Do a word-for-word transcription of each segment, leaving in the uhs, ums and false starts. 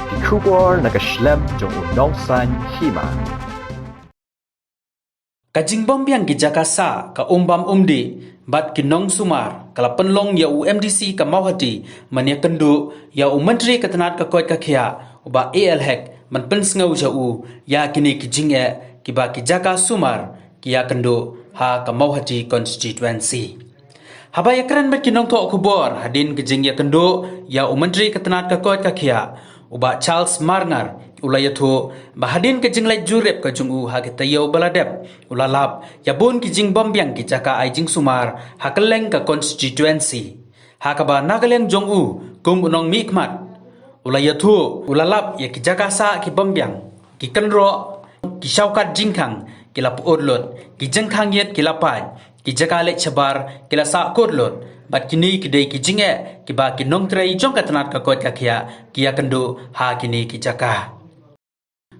Ki khubor na ka shlem jong u nongsan hima. Ka jingbym biang ki jaka sah, ka um bam um dih bad ki nongsumar ka la pynlong ïa u M D C ka Mawhati ban ïakynduh ïa u Myntri ka tnat ka koit ka khiah, u Bah A L Hek, ban pynsngew sha u ïa kine ki jingeh kiba ki jaka sumar ki ïakynduh ha ka Mawhati constituency. Haba ïakren bad ki nongthoh khubor hadien ka jingïakynduh ïa u Myntri ka tnat ka koit ka khiah, u Bah Charles Marngar, u la ïathuh ba hadien ka jingleit jurip ka jong u ha ki taïew ba la dep, u la lap ïa bun ki jingbym biang ki jaka ai jingsumar ha kylleng ka constituency. Ha kaba na ka liang jong u, kum u nongmihkhmat, u la ïathuh, u la lap ïa ki jaka sah ki bym biang, ki kynroh, ki shawkat jingkhang ki la pyut lut, ki jingkhang ïit ki la pait, ki jaka leit shabar ki la sah kut lut, bad kine ki dei ki jingeh kiba ki nongtrei jong ka tnat ka koit ka khiah ki ïakynduh ha kine ki jaka.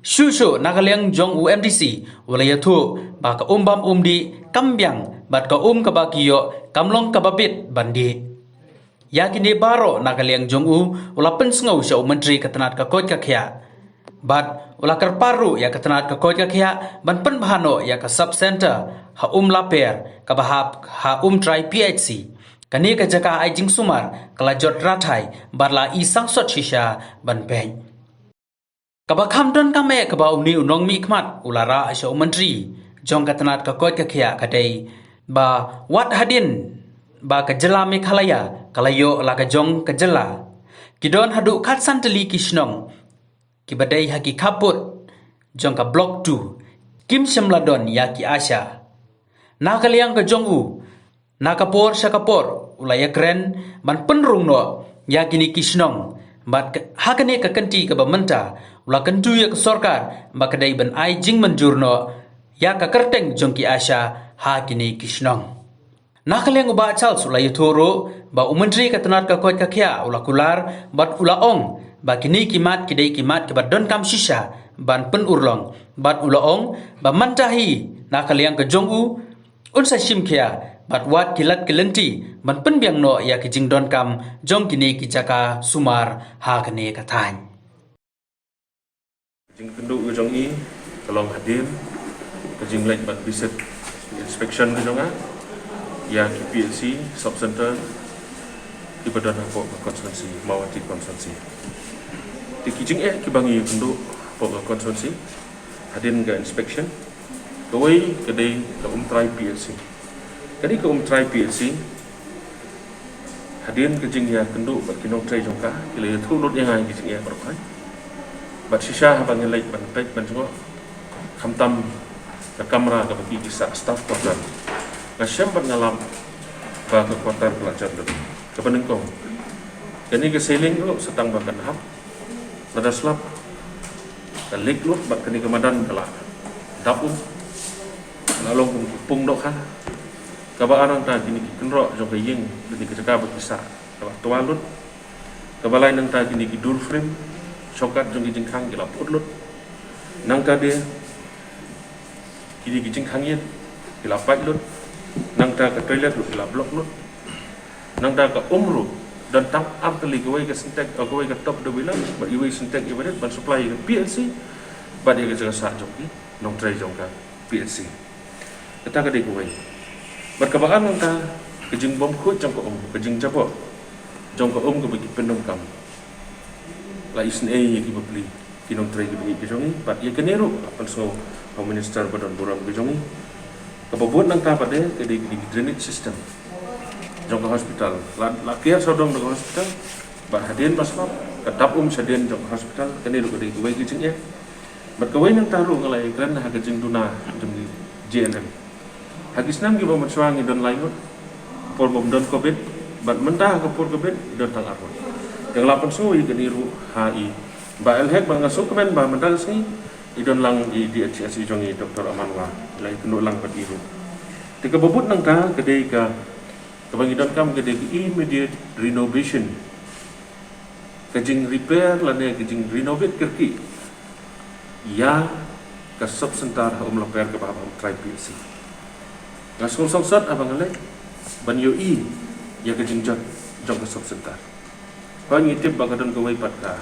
Shuh shuh na ka liang jong u M D C, u la ïathuh ba ka um bam um dih kam biang bad ka um kaba ki ïoh kam long kaba bit ban dih. Ïa kine baroh na ka liang jong u, u la pynsngew sha u Myntri ka tnat ka koit ka khiah. Bad u la kyrpad ruh ïa ka tnat ka koit ka khiah ban pynbha noh ïa ka sub center ha Umlaper kaba hap ha Umtrai P H C. Kane ka jaka ai jingsumar ka la jot rathai bad la i sangsot shisha ban peit. Kaba kham donkam eh kaba une u nongmihkhmat u la rah sha u Myntri jong ka tnat ka koit ka khiah ka dei ba wat hadien ba ka jylla Meghalaya ka la ïoh la ka jong ka jylla, ki don haduh khatsan tylli ki shnong kiba dei ha ki khappud jong ka Block two kim shym la don ïa ki ASHA. Na ka liang ka jong u, na ka por sha ka por u la ïakren ban pynrung noh ïa kine ki shnong. Bad ka, ha kane ka kynti kaba mynta, u la kyntu ïa ka sorkar ba ka dei ban ai jingmynjur noh ïa ka kyrteng jong ki ASHA ha kine ki shnong. Na ka liang u Bah Charles u la ïathuh ruh ba u Myntri ka tnat ka koit ka khiah u la kular bad u la ong ba kine ki mat ki dei ki mat kiba donkam shisha ban pynurlong, bad u la ong ba mynta hi na ka liang ka jong u, un sa shim khia bad wad ki lad ki lynti ban pynbiang noh ïa ki jingdonkam jong kine ki jaka sumar ha kane ka thaiñ. Jingkynduh ka jong i ka long hadien ka jingleit ban visit inspection ka jong nga ïa ki P H C sub center kiba don hapoh ka constituency, Mawhati constituency. Te ki jingeh kiba ngi ïakynduh hapoh ka constituency hadien ka inspection, kawei ka dei ka Umtrai P H C. Ka dei ka Umtrai P H C, hadien ka jingïakynduh bad ki nongtrei jong ka, ki la ïathuh lut ïa nga ïa ki jingeh baroh kai. Bad shisha haba ngi leit ban peit ban jngoh, khamtam ka kamra kaba ki, ki sah staff quarter, nga shem bad nga lap ba ka quarter ka la jot lut. Kaba nyngkong, kane ka ceiling ruh sa tang ba kan hap, lada slap ka leak lut bad kane ka madan ka la dap um, ka la long kum ka pung dohkha. Kaba ar nangta kine ki kynroh jong ka ïing, kine ki jaka ba ki sah ka la twa lut. Kaba lai nangta kine ki door frame, shawkat jong ki jingkhang ki la pyut lut. Nangta de kine ki jingkhang ïit ki la pait lut. Nangta ka toilet ruh ki la block lut. Nangta ka um ruh don tang ar tylli, kawei ka Sintex, eh, kawei ka top dewei lang bad iwei Sintex iwei ban supply ïa ka P H C bad ïa ka jaka sah jong ki nongtrei jong ka P H C. Kata ka dei kawei. Bad kaba ar nangta ka jingbymkhuid jong ka um, ka jingjaboh jong ka um kaba ki pyndonkam. La isynei ïa ki bapli ki nongtrei kiba ïeit ki jong ngi, bad ïa kane ruh la pynsngew ha u minister ba don burom ki jong ngi. Kaba bud nangta pat de ka dei ka dei drainage system jong ka hospital. La, la kiar sawdong da ka hospital, bad hadien ba slap ka dap um shadien jong ka hospital. Kane ruh ka dei kawei ka jingeh. Bad kawei nangta ruh nga la ïakren ha ka jingduna jong ngi J N M. Ha ki snem kiba mynshuwa ngi don lai ngut, por bym don covid, bad mynta ha ka por covid ngi don tang ar ngut. Te nga la pynsngew ïa kane ruh ha i Bah Elhek, bad nga sngewkmen ba mynta ka sngi i don lang i D H S i jong i Doctor Amanwa, i la ïakynduh lang bad i ruh. Te kaba bud nangta ka dei ka, kaba ngi donkam ka dei ka immediate renovation, ka jing repair lane ka jing renovate kyrkieh ïa ka sub center ha Umlaper kaba hap ha Umtrai P H C. Nga sngewsih sat haba nga leit ban ïohi ïa ka jingjot jong ka sub center. Hooid ngi tip ba ka don kawei pat ka,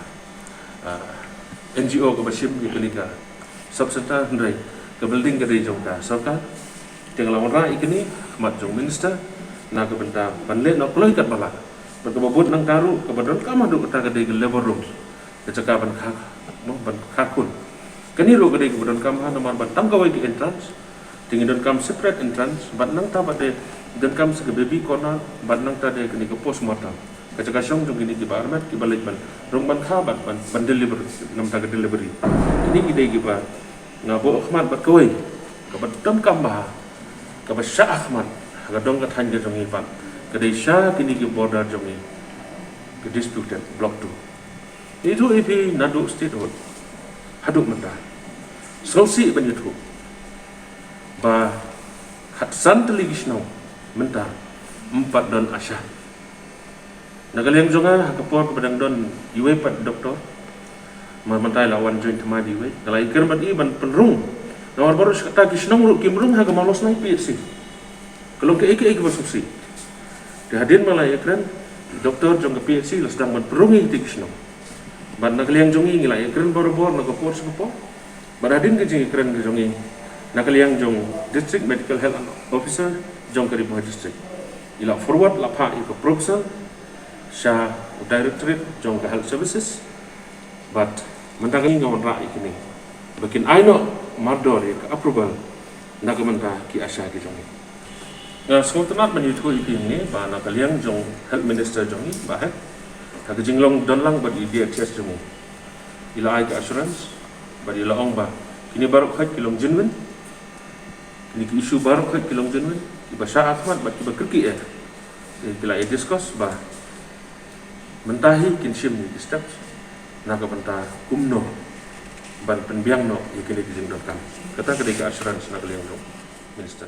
N G O kaba shim ïa kane ka sub center, hynrei ka building ka dei jong ka sorkar. Te nga la wanrah ïa kane ha khmat jong minister na ka bynta ban leh noh kloi katba lah. Bad kaba bud nangta ruh kaba donkam haduh katta ka dei ka labor room, ka jaka ban kha, no, ban kha khun. Kane ruh ka dei kaba donkam ha, namar ba tang kawei ka entrance, te ngi donkam separate entrance, bad nangta bad de donkam sa ka baby corner, bad nangta de kane ka postmortem, ka jaka shong jong kine kiba armet, kiba leit ban rung ban kha bad ban, ban deliver, namar ka delivery. Kine ki dei kiba nga buh ha khmat. Bad kawei kaba donkam bha, kaba shah ha khmat ha ka dong ka thaiñ ka jong ngi pat, ka dei sha kine ki border jong ngi, ka disputed Block Two. Ïathuh ïa phi naduh statehood haduh mynta, sngewsih ban ïathuh ba khatsan tylli ki shnong mynta ym pat don ASHA. Na ka liang jong nga, ha ka por kaba dang don iwei pat doktor, namar mynta i la wan join thymmai da iwei, nga la ïakren bad i ban pynrung. Namar baroh shi katta ki shnong ruh kim rung ha ka Mawlasnai P H C. Ka long kaei kaei kaba sngewsih. Te hadien ba la ïakren, doktor jong ka P H C la sdang ban pynrung ïa kitei ki shnong. Bad na ka liang jong ngi, ngi la ïakren barabor na ka por sha ka por. Bad hadien ka jingïakren ka jong ngi, na ka liang jong District Medical Health Officer jong ka Ri Bhoi District, i la forward, la phah ïa ka proposal sha u Directorate jong ka Health Services. Bad mynta ka sngi nga wanrah ïa kine ba kin ai noh mardor ïa ka approval na ka bynta ki ASHA ki jong ngi. Nga sngewtynnat ban ïathuh ïa phi hangne ba na ka liang jong Health Minister jong ngi, Bah Hek, ha ka jinglong don lang bad i D H S jong ngi, i la ai ka assurance bad i la ong ba kine baroh khoit ki long genuine. Kine ki issue baroh khoit ki long genuine, kiba shah ha khmat bad kiba kyrkieh, eh, ki la ïa discuss ba mynta hi kin shim ïa ki steps na ka bynta kumno ban pynbiang noh ïa kine ki jingdonkam. Kata ka dei ka assurance na ka liang jong Minister.